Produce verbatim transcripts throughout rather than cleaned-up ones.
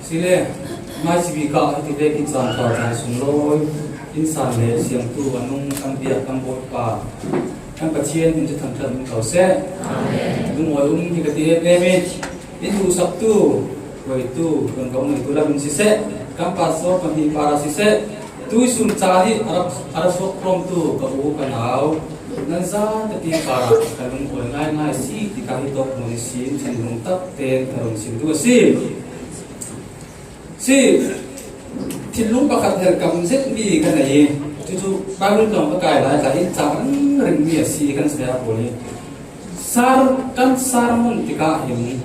Sile, mai sibi ka hiti ve kin san ka tan sung loi, in san le siang tu anung kan bia kan boi pa, kan Pathian in chu thang thang ko se. Amen. Lung oi um hi ka ti em em in, in tu sak tu, koi tu, kan kong tu lam in si se, kan pastor kan hi para si se, tui sun cha ni arap, arap sok prom tu ka u ka nau, nan za ta ti para, ka lung oi ngai ngai si ti ka hi tok mo ni sin, thin lung tak ten ka lung sin tu si. Si, thinlung pakhat hel kam zet mi ka nei. Chu chu Bible tawng ka kai lai ta in chang ring ring mi a si kan sia ko ni. Sar, kan sermon ti ka hin.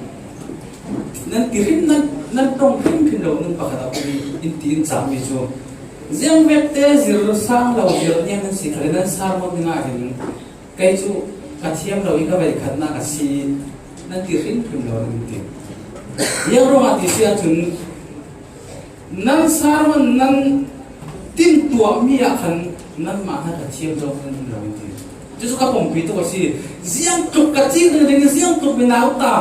Nan ti rim nan, nan tong rim rim lo nun pakhat a ko ni in ti in chang mi chu. Ziang vek te zir sang lo zir niam nan si khale nan sermon ni nga hin. Kei chu ka thiam lo i ka vai khatna ka si, nan ti hrim hrim lo nan ti. Yang rong a ti sia chun, nan sermon nan tin tua mi a khan, nan ma ha ka thiam lo nan lo ti. Chu chu ka pom pi to ka si, ziang tuk ka chi nan ding ziang tuk mi nau ta.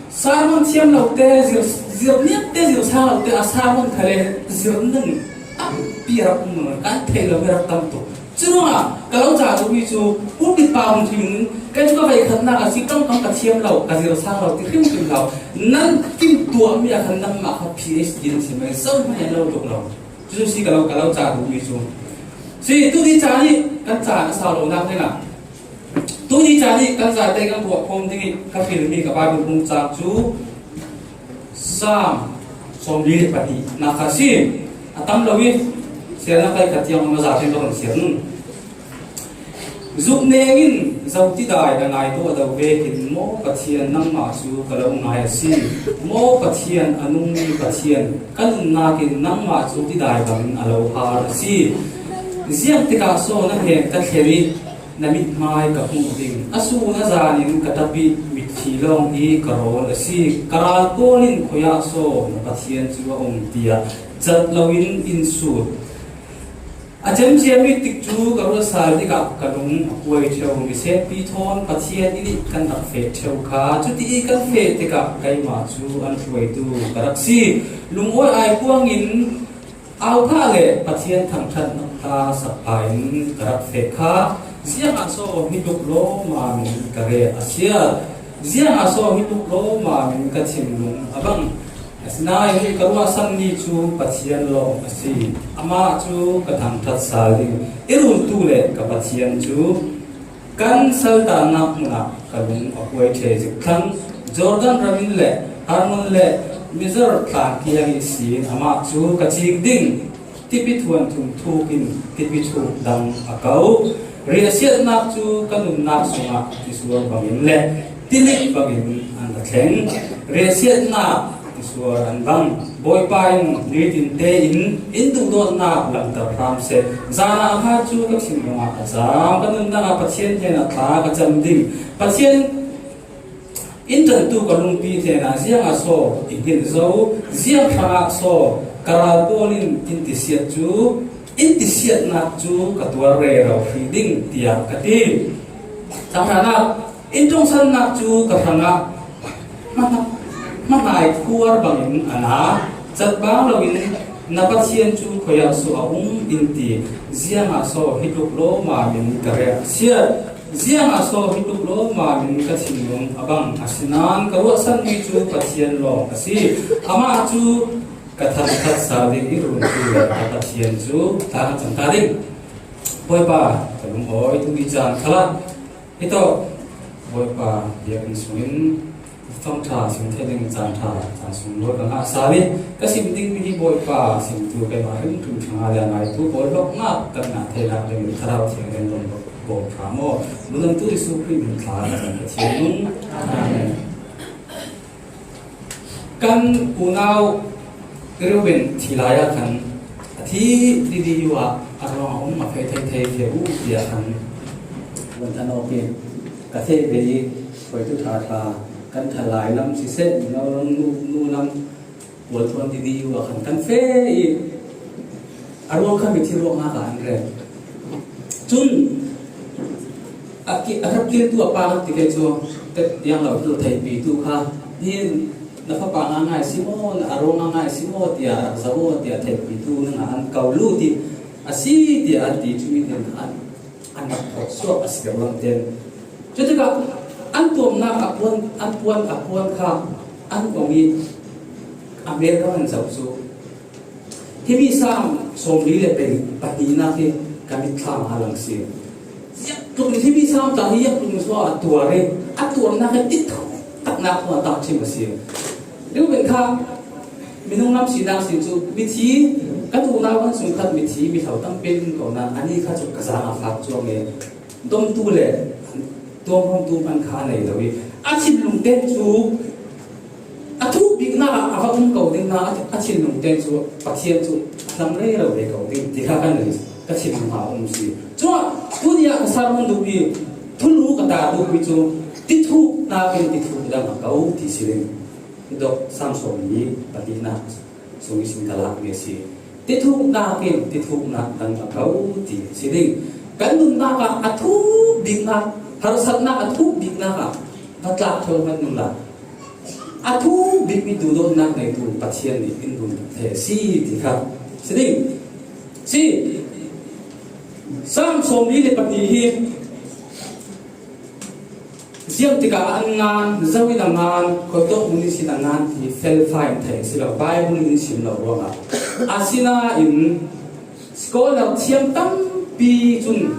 Sermon thiam lo te, zir, zir niam te, zir sang lo te, a sermon khale, zir nung, tam pi rap nung, kan thei lo mi rap tam tuk. Chunga, ka lo cha tu mi chu, pulpit pa hung thim, ka chu ka vai khatna ka si kam kam ka thiam lo, ka zir sang lo, ti hrim hrim lo. Nan kim tua mi a khan nan ma kha P H D nan si mai, zau mai lo dok lo. Chu si ka lo, ka lo cha tu mi chu. Si, tu ni cha ni, kan cha ka sa lo nak ni na. Tu ni cha ni, kan cha te kan tua khom ding i, ka film mi ka Bible hung cha chu. Sam, som li pati, na ka si. A tam lo i, sia na kai ka tiang ma za te lo kan sia nun. Zuk nengin, zau ti dai, da ngai to, a dau ve hin, maw Pathian nangmah chu ka lo ngai a si. Maw Pathian, a nung mi Pathian, ka nunnakin nangmah chu ti dai bangin a lo har a si. Ziang tikah saw na hen ka thlen i, na mithmai ka hmuh ding. A sun a zanin ka tapi mitthi lawng hi ka rawl a si. Ka ral pawlin khuiah saw na Pathian chu a um, tiah cat loin in sut. A cemciam i tik cu ka ruahsal tikah ka lung a kuai ṭheu. Misenpi thawn Pathian in i kan rak feh ṭheu kha. Cuti i kan feh tikah keimah cu an hruaitu ka rak si. Lungawi ai kuangin au phah le Pathian thangṭhatnak hla sak pha in ka rak feh kha. Ziangah saw hi tluk lawma min ka rel a si. Ziangah saw hi tluk lawma min ka thinlung a bang. Asinain ka ruahsanmi cu Pathian lawng a si. Amah cu ka thangṭhat sal ding. I runtu le ka Pathian cu kan saltannak hmun ah ka lung a kuai ṭheh zik thlang. Jordan ram in le Hermon le Mizar tlang kiang ihsin amah cu ka cik ding. Tipi thuan thum thuk in tipi thuk dang a ko. Riahsiatnak cu ka nunnak sungah tisuar bangin le tilik bangin an ka thleng. Riahsiatnak tisuar an bang. Bawipa in nitin tein in duhdawtnak langhter hram seh. Zan ah a khat cu ka thinlung ah a cam. Ka nunnak ah Pathian hnenah thla ka cam ding. Pathian in ṭantu ka lungpi hnenah ziangah saw i hngilh zo, ziang hrangah saw ka ral pawl in in tisiat cu, in tisiatnak cu ka tuar rero hrih ding, tiah ka ti. Thangṭhatnak, in ṭongsannak cu ka hrangah hmana-, hmanai khuar bangin a na, cat bang loin na Pathian cu khuiah saw a um in ti, ziangah saw hi tluk lawma min ka rel a si. Ziangah saw hi tluk lawma min ka thinlung a bang a si nain ka ruahsanmi cu Pathian lawng a si. Amah cu ka thangṭhat sal ding i runtu le ka Pathian cu thla kan cam ta ding. Bawipa, ka lungawi tu i caan khalah hi tawh Bawipa biakinn sungin Fangṭha sim thei ding caan ṭha, caan sung nawl ka ngah sal i, ka sim dingmi hi Bawipa, simtu keimah hrimhrim ṭhanga le a ngaitu pawl lawmhnak kan ngah theinak dingin Thlarau Thianghlim lawng bawm ṭha maw? Lungdamtu Jesuh Khrih min thla kan Pathian nung. Amen. Kan unau Reuben thi lai ah khan a thi didi u ah a ruang a um a feh thei thei feh u tiah khan van than awk in ka feh ve i hruaitu ṭha ṭha kan thalai lam siseh, mino lam, nu, nu lam pawl thawn didi u ah khan kan feh i a ruang kha mithi ruangah kha an rem. Cun a ki-, a rak kiltu a pa kan ti ve cu, tek tiang lo tu theipi tu kha hin Na fapa nga ngai si maw, na a ruang nga ngai si maw, tia a rak zoh aw, tia theihpitu nang an kau lu ti a si, tia an ti cu mi ten an, an rak thawk suak a si lo an ten. Cutikah an tuamnak a puan, an puan, a puan kha an kong i America an zoh cu. Himi Saam sawmli le pei pahnihnak hi ka mitthlam a lang si. Ziah tluk in himi Saam tla hi ziah tluk in so a tuar i a tuarnak hi ti thawk taknak hnu a tak ṭhim a si. Reuben kha minung lam sinak sin cu mithi ka duhnak van sung khat mithi mithlo tampi in ko nain ani kha cu ka zaang a fak cuang i domtu le tuamhawmtu hman kha a nei lo i a thinlung ten cu a thuk biknak ah a va um ko ding nain a thinlung ten cu Pathian cu a hlam rero ve ko ding ti kha kan rel ka thinlung ah a um si. Cuah tuni ah ka sermon duhmi thulu ka ta duhmi cu tithuknak in tithuk dang a ko ti si ding. Dok Saam sawmli pahnihnak sung ihsin ka lakmi a si. Tithuknak in tithuknak dang a ko ti si ding. Kan nunnak ah a thuk biknak, harsatnak a thuk biknak ah va tlak ṭheo hmanh nung la. A thuk bikmi duhdawtnak neitu Pathian nih in run thei a si ti kha si ding. Si. Saam sawmli le pahnih hi ziang tikah an ngan, zo in a ngan, khuitawk hmun ihsin a ngan ti felfai in theih a si lo, Bible in sim lo ruangah. Asinain scholar thiam tampi cun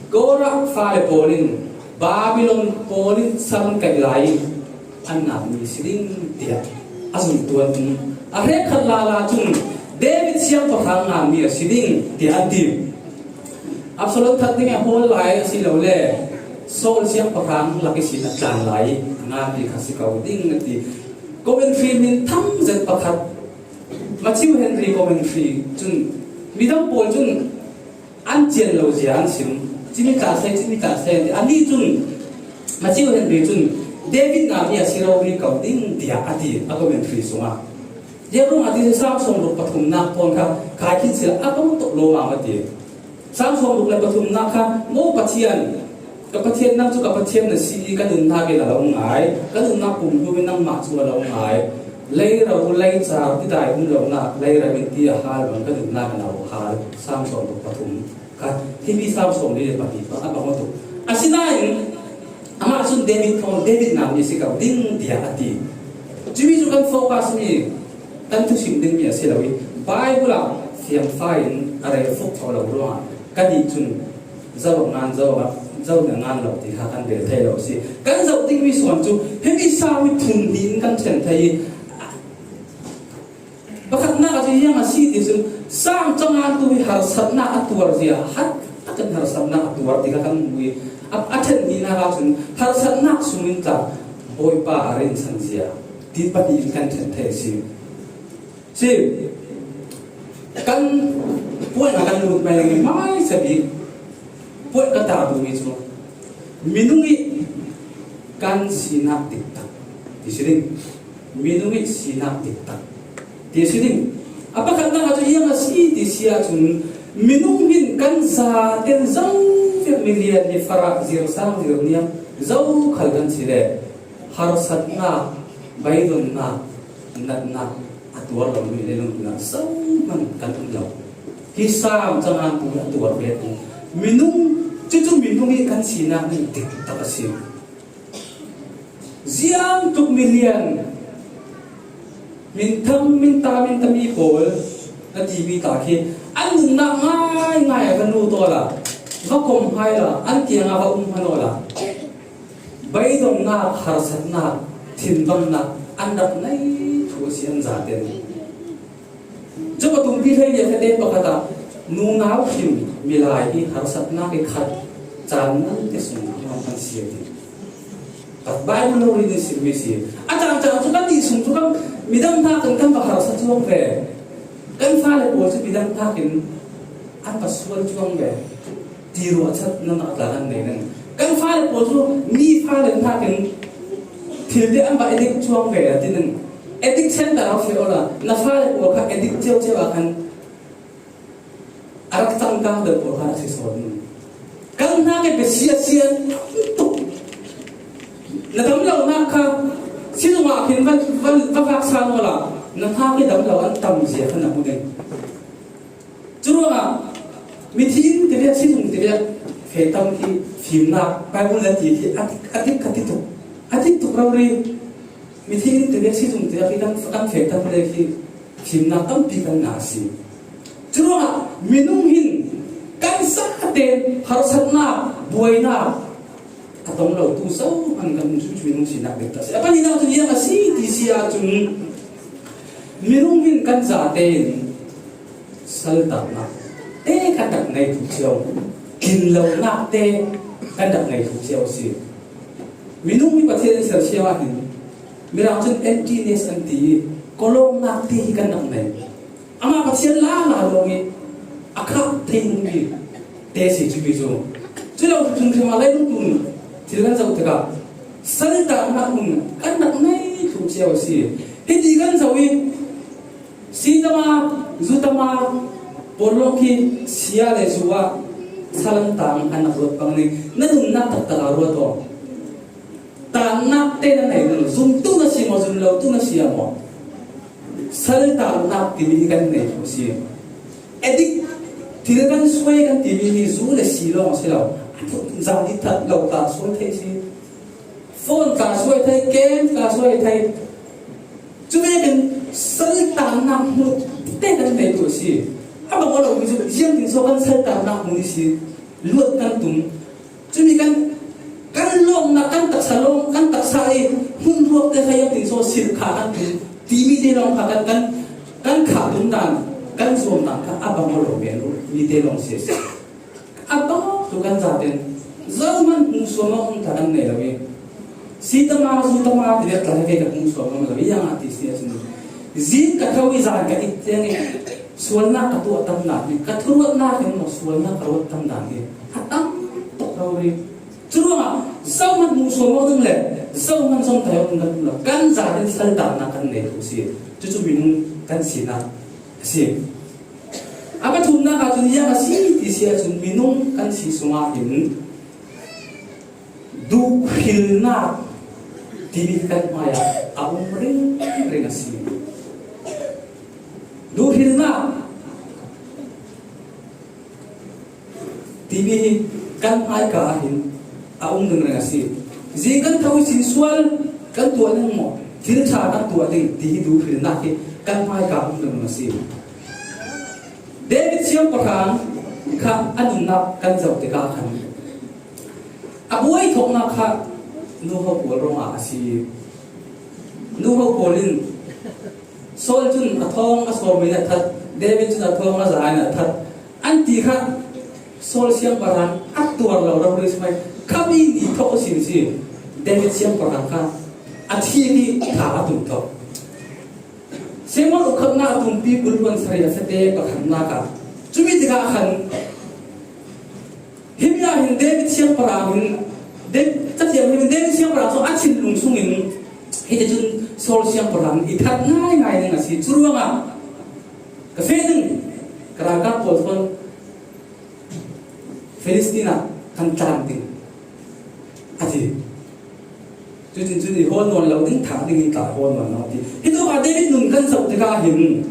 Korah fale pawl in Babilon pawl in san kaih lai in an nganmi si ding tiah a zumtu an um. A hrekkhat lala cun David siangpahrang nganmi a si ding tiah an ti. Absalom that ding a hawl lai a si lo le Saul siangpahrang lak ihsin a tlan lai a nganmi kha si ko ding a ti. Commentary min tham zet pakhat, Matthew Henry commentary cun midang pawl cun an cian lo zia an sim. Cimi tla sei, cimi tla sei an ti. Anih cun Matthew Henry cun David nganmi a si rori ko ding tiah a ti a commentary sungah. Ziah ruangah ti si Saam sawmruk pathumnak pawn kha kai khin sila a ko tuk lawmam a ti. Saam sawmruk le pathumnak kha maw Pathian, ka Pathian nang cu ka Pathian na si i ka nunnak in a lo ngai, ka nunnak pumhlum in nangmah cu a lo ngai. Leiro, leicar, tidai um lonak, leiro in ti a hal bang ka nunnak in a lo hal. Saam sawmruk pathum kha himi Saam sawmli le pahnih kha a bang a tuk. Asinain amah cun David thawn David nganmi a si ko ding tiah a ti. Cumi cu kan focus mi, kan thusim dingmi a si lo i Bible ah fiangfai in a rel fuk kho lo ruangah kannih cun zo a ngan, zo a, zo a ngan lo ti kha kan rel thei lo a si. Kan zoh dingmi suan cu himi Saam hi phun hnih in kan ṭhen thei i, pakhatnak ah cu ziang a si ti cun, Saam cangantu hi harsatnak a tuar zia, hat a kan harsatnak a tuar ti kha kan hmu i, a, a ṭhen hnihnak ah cun harsatnak sungin tla Bawipa a rinsan zia ti pahnih in kan ṭhen thei a si. Si, kan point ah kan lut mai leng i hmaisa bik point ka ta duhmi cu minung i kan sinak diktak ti si ding. Minung i sinak diktak ti si ding. A pakhatnak ah cu ziang a si ti si ahcun minung hin kan zaten zo vial milian hi farah zirsang zirniam zo khal kan si le harsatnak, beidonnak, natnak a tuar lomi leilung ah zohhmanh kan um lo. Hi Saam cangantu a tuar ve tu minung, cucu minung i kan sinak nih diktak a si. Ziang tluk milian, min tham, min ta, min tami pawl na timi ta khi an nunnak ngaingai a va nu tawl a, va kom hai la, an kiangah va um hmanh aw la. Beidonnak, harsatnak, thinbangnak an rak nei thu a si an zaten. Job a tumpi hleiliah fate pakhat ah nunau hrim milai hi harsatnak i khat caan nalte sung a hmang an si a ti. Bible lo rin in simmi si. A cangcang cu kan nih sung cu kan midang hnakin kan va harsa cuang ve. Kan fale pawl cu midang hnakin an va sual cuang ve. Ti ruahchannak tla kan nei ning. Kan fale pawl cu mi fale hnakin thil te an va addict cuang ve a ti ning. Addict center ah feh awla na fale pawl kha addict cio cio ah khan a rak cangkang deuh pawl kha a si sawn ning. Kan hnakin biasia sia tuk. Na dam lonak kha Sizungah khin va, va, va vak sa naw la, na hngak hi dam lo an tam zia kha na hmu ding. Curuangah mithi in tivek, sizung tivek fe tam khi fimnak Bible na ti khi a, a dik, a dik tuk, a dik tuk rori. Mithi in tivek, sizung tivek khi kan, kan fe tam le khi fimnak tampi kan ngah a si. Curuangah minung hin kan sa te harsatnak, buainak a tong lo tu zohman kan hmuh chu minung sinak ding ta si. A pahnihnak tu ziang a si ti si ahcun minung hin kan zate in saltannak te kan rak nei tu cio, thinlonak te kan rak nei tu cio a si. Minung hi Pathian in ser cio ahhin Mirang cun emptiness an ti i, kawlawngnak te hi kan rak nei. Amah Pathian lala lawng i a khah thei hnu mi te si cu mi cu. Cu lo hrimhrim ah leilung tlun thil kan zoh tikah saltannak hmun kan rak nei thluh cio a si. Hiti kan zoh i, sitama, zutama pawl lawng khi sia le zu ah salantang an rak ruat pang ning. Na nunnak taktak ah ruat aw. Tannak te na nei lo, zumtu na si maw, zum lotu na si maw? Saltannak timi hi kan nei thluh si. Addict, thil kan suai kan timi hi zu le si lawng a si lo. Zan i that lo tla suai thei si. Phone tla suai thei, game tla suai thei. Cu vekin saltannak hmun te kan nei thluh si. A bang aw lo mi cu ziangtin so kan saltannak hmun i si. Luat kan tum. Cumi kan, kan lawmhnak, kan taksa lawm, kan taksa i hmun ruak te kha ziangtin so silh kha kan tum timi te lawng kha kan, kan, kan khah tum dan, kan zuam dan kha a bang aw lo men mi te lawng si a si. A bang aw tu kan zaten zohman hmuhsuam aw ta kan nei lo i, sitama, zutama ti vek tla vek ka hmuhsuam aw lo i, ziang a ti si a si. Zing ka tho i zan ka it tiang i sualnak ka tuah tam dan hi, ka thuruatnak in maw sualnak ka ruat tam dan hi a tam tuk rori. Curuangah zohman hmuhsuam aw ding le zohman zong thei aw ding kan um lo. Kan zaten saltannak kan nei thluh si. Cucu minung kan sinak a si. A pathumnak ahcun ziang a si ti si ahcun minung kan si sungah hin duhhrilnak timi kan hmaiah a um ringring a si. Duhhrilnak timi hi kan hmaika ah hin a um ringring a si. Zing kan tho i sin sual kan tuah ding maw, thil ṭha kan tuah ding ti hi duhhrilnak hi kan hmaika ah a um ringring a si. David siangpahrang kha a nunnak kan zoh tikah khan a buai thawknak kha nuhau pawl ruangah a si. Nuhau pawl in Saul cun a thawng a sawm in a that, David cun a thawng a za in a that an ti kha. Saul siangpahrang a tuar lo rori si mai, kha mi ni thawk a si si. David siangpahrang kha a thim i thla a tum thawk. Samuel ukhatnak a tumpi bul hluan sarih a fate pakhatnak ah cumi tikah khan, himi ah hin David siangpahrang hin, David, Cathiang hin David siangpahrang cu a thinlung sungin hiti cun Saul siangpahrang i that ngaingai ning a si. Curuangah ka feh ding, ka ralkap pawl thawn Filistin ah kan tlan ding a ti. Cutin cun i hawl nawn lo ding, thah ding in tla hawl nawn lo ti. Hi tu ah David nun kan zoh tikah hin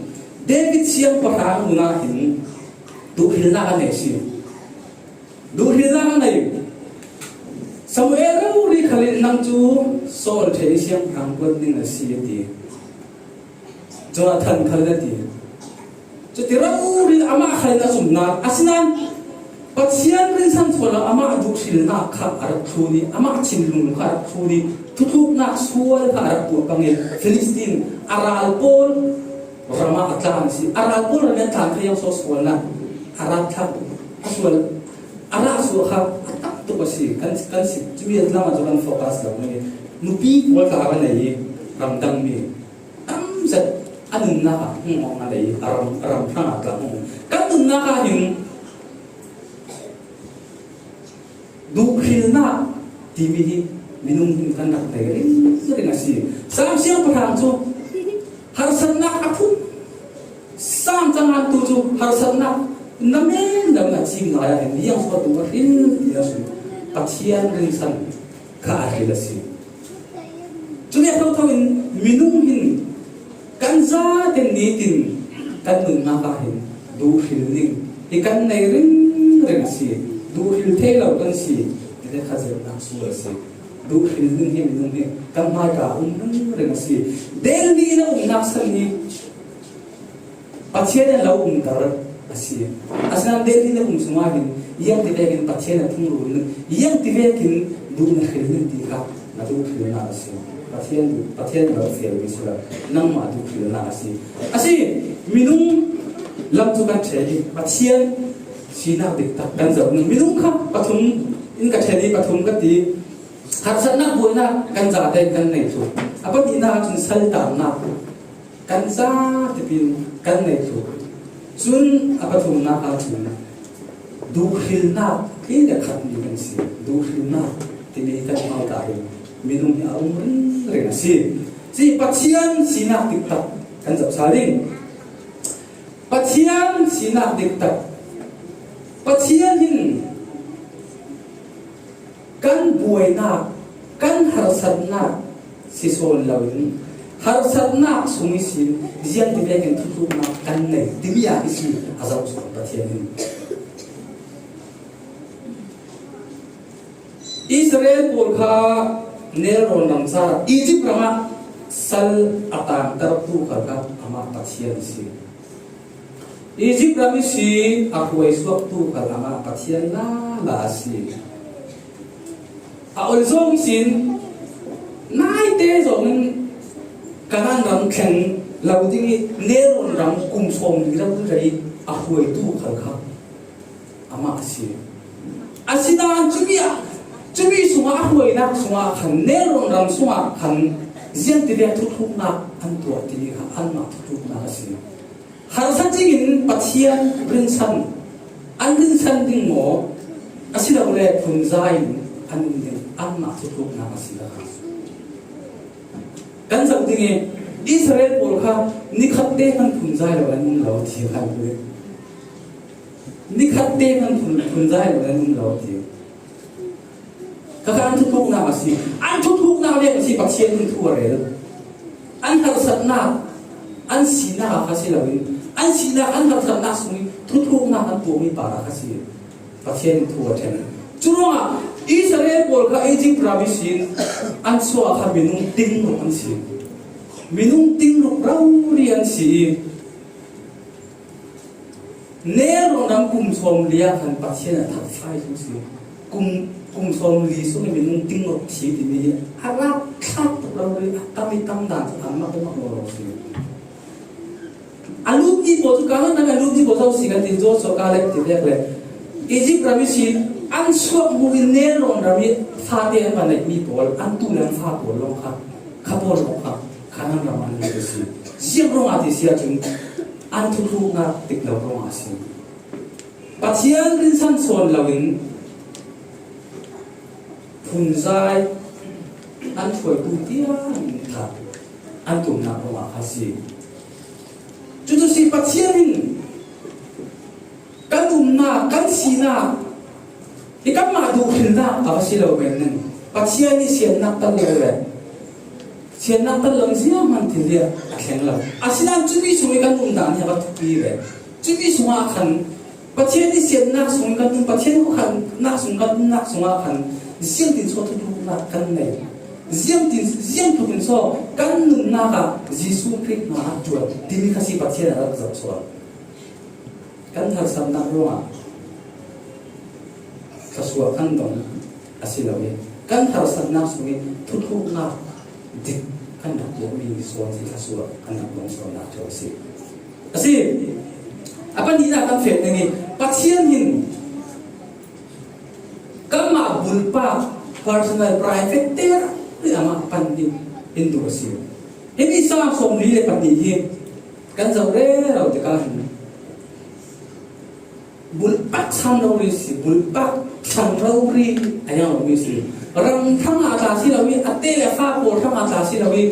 David siangpahrang nun ah hin duhhrilnak a nei si. Duhhrilnak a nei. Samuel rori khal in nang cu Saul ṭhe i siangpahrang buat ding a si a ti. Jonathan khal in a ti. Cuti rori amah khal in a zumnak asinain Pathian rinsan sual lo, amah duhhrilnak kha a rak thlun i, amah thinlung kha a rak thlun i, thutluknak sual kha a rak tuah pang i, Filistin a ral pawl ram ah a tlan si. A ral pawl ram i a tlan kha ziang so sualnak a rak thlak, a sual a rak suah kha a tam tuk a si. Kan, kan si, cumi a tlam ah cu kan focus lo i, nupi pawl tla a nei i, ramdang mi tam zet a nunnak ah hung awng a lei, a ram, a ram hrang ah tla hung. Kan nunnak ah hin duhhrilnak timi hi minung hin kan rak nei ringring a si. Sam siangpahrang cu harsatnak a phun sam cangan tu cu harsatnak na men lo na cim lai ah hin ziang sual tu a hril ti a si. Pathian rinsan kha a hril a si. Cumi a thotho in minung hin kan zate nitin kan nunnak ah hin duhhril ning hi kan nei ringring a si. Duhhril thei lo kan si. Tite kha zirnak sual a si. Duhhril ning hi minung hi kan hmaika um ringring a si. Delhi na umnak san hi Pathian in lo umter a si. Asinain Delhi na um sungah hin iangti vekin Pathian a thungrul ning, iangti vekin duh na hril ning ti kha na duhhrilnak a si. Pathian, Pathian lo fialmi si lo, nangmah duhhrilnak a si. A si, minung lam cu kan ṭheh i Pathian sinak diktak kan zoh ning. Minung kha pathum in ka ṭhen i pathum ka ti. Harsatnak buainak kan zate in kan nei tuk. A pahnihnak cun saltannak kan zate in kan nei tuk. Cun a pathumnak ah cun duhhrilnak hi le khat mi kan si. Duhhrilnak timi kan hmaika in minung hi a um ringring a si. Si Pathian sinak diktak kan zoh sal ding. Pathian sinak diktak. Pathian hin kan buainak, kan harsatnak si sawn loin harsatnak sung ihsin ziangti vekin thutluknak kan nei timi ah ihsin a zoh sawn Pathian in. Israel pawl kha nelrawn ram ca Egypt ramah sal a tangtertu khal kha amah Pathian a si. Egypt ram ihsi a hruai suaktu khal amah Pathian lala a si. A ol zong ihsin naite zongin Kanaan ram thleng lo ding i nelrawn ram kum sawmli rau rei a hruaitu khal kha amah a si. Asinain cumi ah, cumi sungah a hruainak sungah khan, nelrawn ram sungah khan ziangti vek thutluknak an tuah timi kha anmah thutluknak a si. Harsa dingin Pathian rinsan, an rinsan ding maw? Asilole phunzai in an um ding anmah thutluknak a si lo. Kan zoh ding i Israel pawl kha nikhat te hman phunzai lo an um lo ti kan ti. Nikhat te hman phun, phunzai lo an um lo ti. Kha kha an thutluknak a si. An thutluknak vek a si Pathian in thu a rel. An harsatnak, an sinak ah kha si loin, an sinak, an harsatnak sungin thutluknak an tuahmi par ah kha si. Pathian in thu a ṭhen. Curuangah Israel pawl kha Egypt ram ihsin an suah kha minung tingruk an si. Minung tingruk rori an si i, nelrawn ram kum sawmli ah khan Pathian a thatfai cu si. Kum, kum sawmli sung i minung tingruk thi timi hi a rak thlak tuk lo rih, a tam i tam dan cu a mak i mak lo lo si. A lutmi pawl cu, Kanaan ram a lutmi pawl zo si kan ti, Joshua, Kaleb ti vek le Egypt ram ihsin an suak hnu in nelrawn ram i fate an va neihmi pawl, an tu le an fa pawl lawng kha, kha pawl lawng kha Kanaan ram an lut a si. Ziang ruangah ti si ahcun an thutluknak dik lo ruangah a si. Pathian rinsan sawn loin phunzai an hruaitu tiang in thah an tumnak ruangah kha si. Cucu si Pathian in kan umnak, kan sinak hi kanmah duhhrilnak a va si lo men ning. Pathian nih siannak tel lo le siannak tel lo in zianghman thil hi a thleng lo. Asinain cumi sung i kan umdan hi a va thupi ve. Cumi sungah khan Pathian nih siannak sung i kan um, Pathian huhkhannak sung kan umnak sungah khan ziangtin so thutluknak kan nei. Ziangtin, ziangtlukin so kan nunnak ah Jesuh Khrih hna a ṭuan timi kha si Pathian a rak zoh sual. Kan harsatnak ruangah thluasuah kan dong a si lo i, kan harsatnak sungin thutluknak dik kan rak tuahmi sawn si thluasuah kan rak dong sawnnak ṭheo a si. A si. A pahnihnak kan fek ding i, Pathian hin kanmah bulpak, personal, private te amah pan ding in duh a si. Himi Salm sawmli le pahnih hi kan zoh rero tikah hin bulpak sam rori si, bulpak thlang rori a yang lomi si. Ram hrangah tla si lo i, a te le fa pawl hrangah tla si lo i,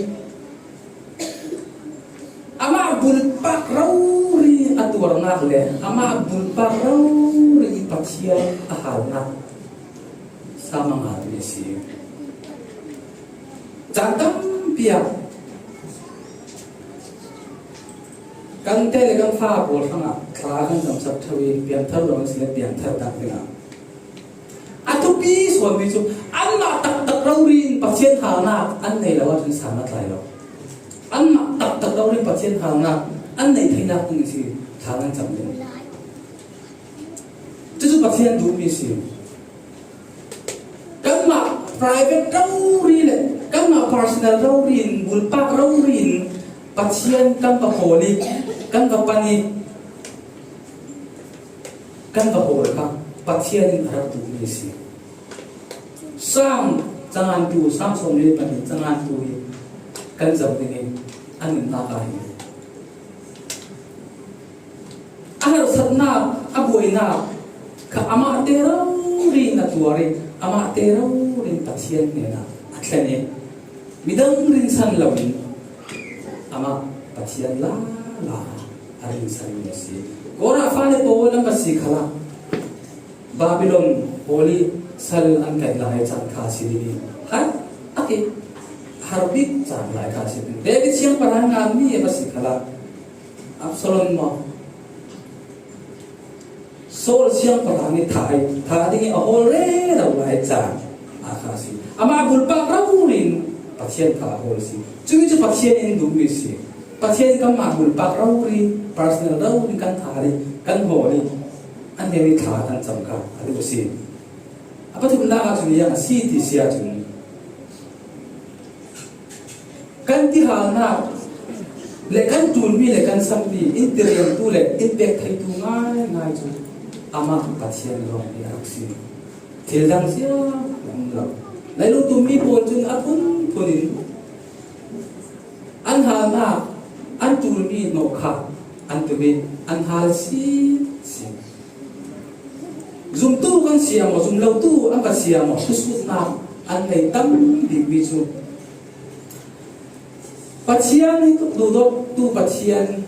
amah bulpak rori a tuarnak le amah bulpak rori i Pathian a halnak sam a ngalmi a si. Caan tam Piak. Kan te le kan fa pawl hrangah thla kan camsak ṭheu i piangthar lo an si le piangthar tak dingah a thupi sawnmi cu anmah taktak rori in Pathian halnak an nei lo ahcun sang a tlai lo. Anmah taktak rori in Pathian halnak an nei theinak ding si thla kan cam ding. Cucu Pathian duhmi si. Kanmah private rori le kanmah personal rori in, bulpak rori in Pathian kan va hawl i, kan va pan i, kan va hawl kha Pathian in a rak duhmi a si. Sam cangantu, Sam sawmli pahnih cangantu hi kan zoh ding i a nunnak ah hin a harsatnak, a buainak kha amah te rori in a tuar i, amah te rori in Pathian hnenah a thlen i, midang rinsan loin amah Pathian lala a rinsanmi a si. Korah fale pawl an va si khalah Babilon pawl i sal an kaih lai caan kha a si ding i, har a ti, har bik caan lai kha a si ding. David siangpahrang nganmi a va si khalah Absalom maw, Saul siangpahrang i thah i, thah ding i a hawl rero lai caan a kha a si. Amah bulpak rori in Pathian kha a hawl a si. Cumi cu Pathian in duhmi a si. Pathian in kanmah bulpak rori, personal rori kan thah i, kan hawl i, an hnenih thla kan cam kha a duh a si. A pathumnak ahcun ziang a si ti si ahcun, kan tihalnak le kan ṭulmi le kan sammi in tiriamtu le in pek theitu ngaingai cu amah Pathian lawng hi a rak si. Thil dang ziang a um lo. Leilung tummi pawl cun a phunphun in an halnak, an ṭulmi hnawh kha an tum i an hal si si. Zumtu kan si ah maw, zumlotu an ka si ah maw, thusutnak an nei tam bikmi cu Pathian hi duhdawttu Pathian,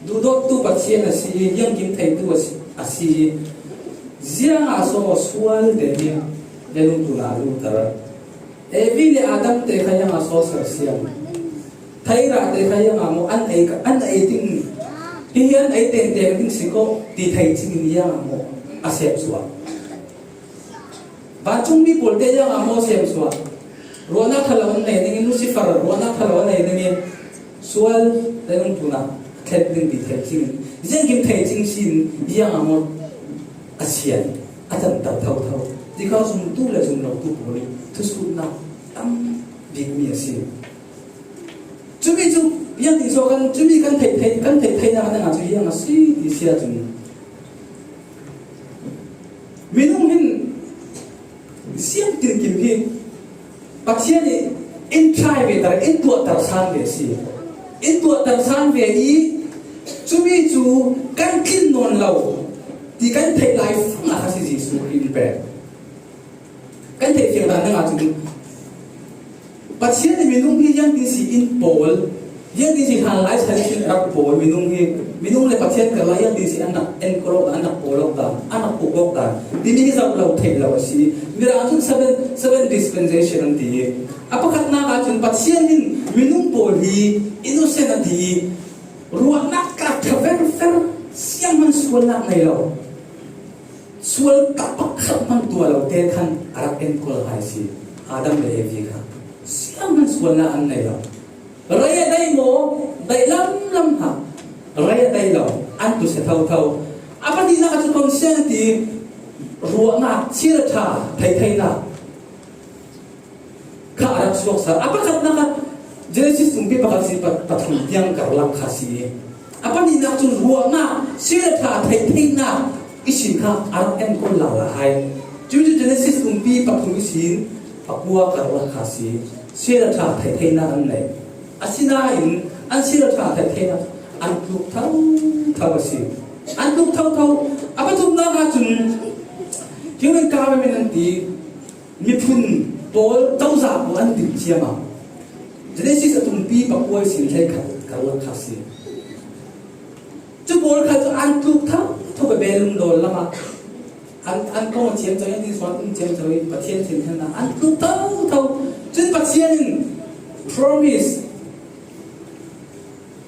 duhdawttu Pathian a si i, ziangkim theitu a si, a si i, ziangah so sual te hi leilung tlun ah a luhter? Evi le Adam te kha ziangah so sersiam? Theirah te kha ziangah maw an ei, an ei ding, hihi an ei tengteng ding si ko ti thei cingin ziangah maw a siam suak? Vancungmi pawl te ziangah maw siam suak? Ruahnak ṭhalo an nei ding i, Lucifer ruahnak ṭhalo an nei ding i, sual leilung tlun ah thlen ding ti thei cingin, ziangkim thei cing si in ziangah maw a sian, a canter thotho? Ti kha zumtu le zumlotu pawl i thusutnak tam bikmi a si. Cumi cu, ziangtin so kan, cumi kan theih thei, kan theih theinak dingah cu ziang a si ti si ahcun, minung hin ziangtinkim hi Pathian nih in try ve ter, in tuahter san ve a si. In tuahter san ve i, cumi cu kan tlin nawn lo ti kan theih lai fangah kha si Jesuh Khrih in pek. Kan theih fiang dan dingah cun Pathian nih minung hi ziangtin si in pawl, ziangtin si hlan lai chan in rak pawl, minung hi, minung le Pathian karlak ziangtin si an rak en ko awk dan, an rak pawl awk dan, an rak puk awk dan timi hi zoh lo theih lo a si. Mirang cun seven, seven dispensation an ti. A pakhatnak ahcun Pathian in minung pawl hi innocent a ti. Ruahnak tlak ṭha verver, sianghman sualnak nei lo. Sual tak pakhat hmang tuah lo te khan a rak enkawl hai si. Adam le Evi kha sianghman sualnak an nei lo. Rei a dai maw? Dai lamlam hna. Rei a dai lo. An tu si thotho. A pahnihnak cu Christianity ruahnak, thil ṭha theitheinak kha a rak suaksak. A pakhatnak ah Genesis tumpi pakhat si pa-, pathum tiang karlak kha si. A pahnihnak cu ruahnak, si le ṭha theitheinak ihsin kha a rak enkawl lala hai. Cucu Genesis tumpi pathum ihsin pakua karlak kha si. Si le ṭha theitheinak an nei. Asinain an si le ṭha theitheinak an tluk thotho a si. An tluk thotho. A pathumnak ahcun human government an ti. Miphun pawl cozah pawl an timh ciamah. Genesis a tumpi pakua ihsin hleikhat karlak kha si. Cu pawl kha cu an tluk thotho ve, lungdawl lamah an, an kong a ciamco, an tisuan um ciamco i Pathian thinhunnak an tluk thotho. Cun Pathian in Promise.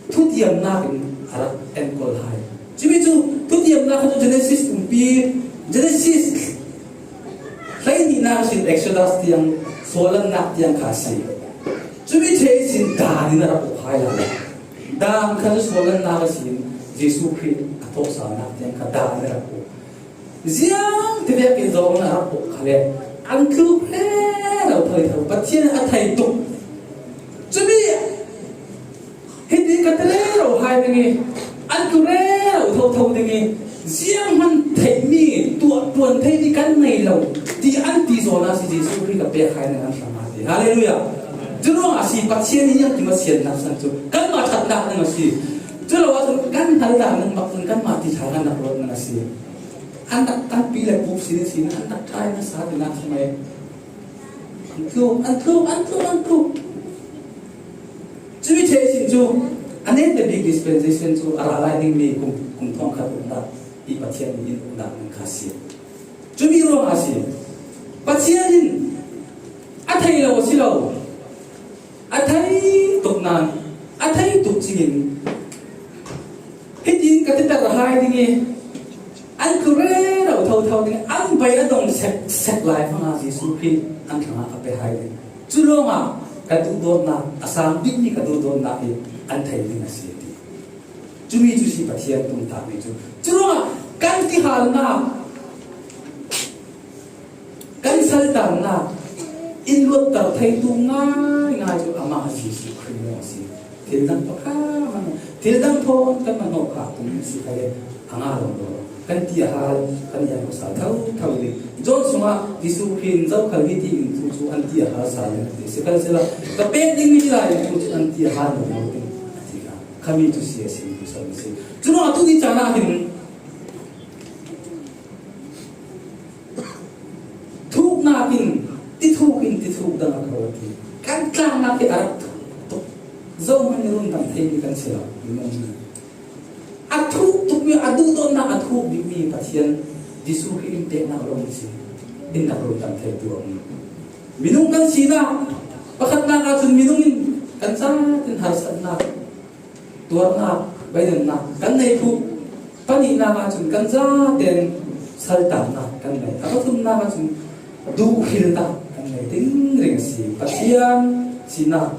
Thutiamnak in a rak enkawl hai. Cumi cu thutiamnak kha cu Genesis pumpi, Genesis hleihnihnak a sin Exodus tiang, suallannak tiang kha a si. Cumi ṭheh sin dan in a rak uk hai lai. Dan kha cu suallannak a sin Jesuh Khrih a thawhsalnak tiang kha dan in a rak uk. Ziang tivek in zong a rak uk kha le an tluk rero thotho, Pathian a thei tuk. Cumi hiti ka ti rero hai ding i, an tluk rero thotho ding i, zianghman theihmi, tuah ṭuan theimi kan nei lo ti an ti zawn a si Jesuh Khrih ka pek hai ning an hram a ti. Hallelujah. Cu ruangah a si Pathian in ziangkim a siannak san cu kanmah ṭhatnak ding a si. Cu lo ahcun kan hnal dan ding bak cun kanmah ti ṭha kan rak ruat ding a si. An rak tanpi le puk sin sin, an rak ṭha in a sa tinak si mai. An tluk, an tluk, an tluk, an tluk. Cumi ṭheh sin cu a neta bik dispensation cu a ra lai dingmi kum, kum thawngkhat uknak i Pathian nih in uknak ning kha a si. Cumi ruangah a si. Pathian in a thei lo a si lo. A thei tuk nain, a thei tuk cingin, hitin ka titer hai ding i, an tluk rero thotho ding, an bei a dong sek, sek lai hmanga Jesuh Khrih an hrangah ka pe hai ding. Cu lawngah ka duhdawtnak, a sang bikmi ka duhdawtnak hi an thei ding a si ti. Cumi cu si Pathian tumtahmi cu. Cu lawngah kan tihalnak, kan saltannak in luatter theitu ngaingai cu amah Jesuh Khrih lawng a si. Thil dang pakhat hmanh, thil dang thawn kan hmanh hnawh kha tum si kha le a nga lo lo. Kan ti a hal, kan i an sal thotho ding. John sungah Jesuh Khrih in zokhal hi ti in tu cu an ti a hal sal ding a ti. Sikhalsehla ka pek dingmi lai in tu cu an ti a hal lo lo ding a ti kha. Khami cu si a si, tu sal a si. Cu ruangah tu ni caan ah hin thuknak in, ti thuk in, ti thuk dang a ko a ti. Kan tlaknak hi a rak thuk tuk. Zohman i rundam theimi kan si lo. A thuk tukmi, a duhdawtnak a thuk bikmi Pathian Jesuh Khrih in peknak lawng si. In rak rundam theitu a um. Minung kan sinak pakhatnak ahcun minung in kan zat in harsatnak, tuarnak, beidonnak kan nei tuk. Pahnihnak ahcun kan zaten saltannak kan nei. A pathumnak ahcun duhhrilnak kan nei ding ring a si. Pathian sinak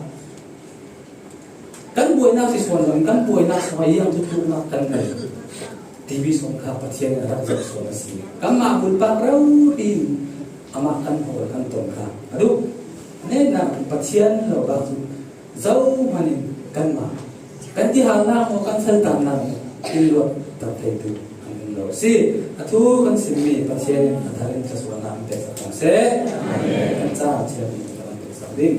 kan buainak si suan lo, kan buainak sungah iang thuthluknak kan nei. Timi sung kha Pathian in a rak zoh sual a si. Kanmah bulpak rori in amah kan hawl kan ton kha a duh. Netnak Pathian lo bak cu zohman in kanmah, kan tihalnak maw, kan saltannak maw, in luat tak theitu kan um lo si. A thu kan simmi Pathian in a thar in thluasuahnak in peksak hna seh. Kan caah chiat in kan peksak ding.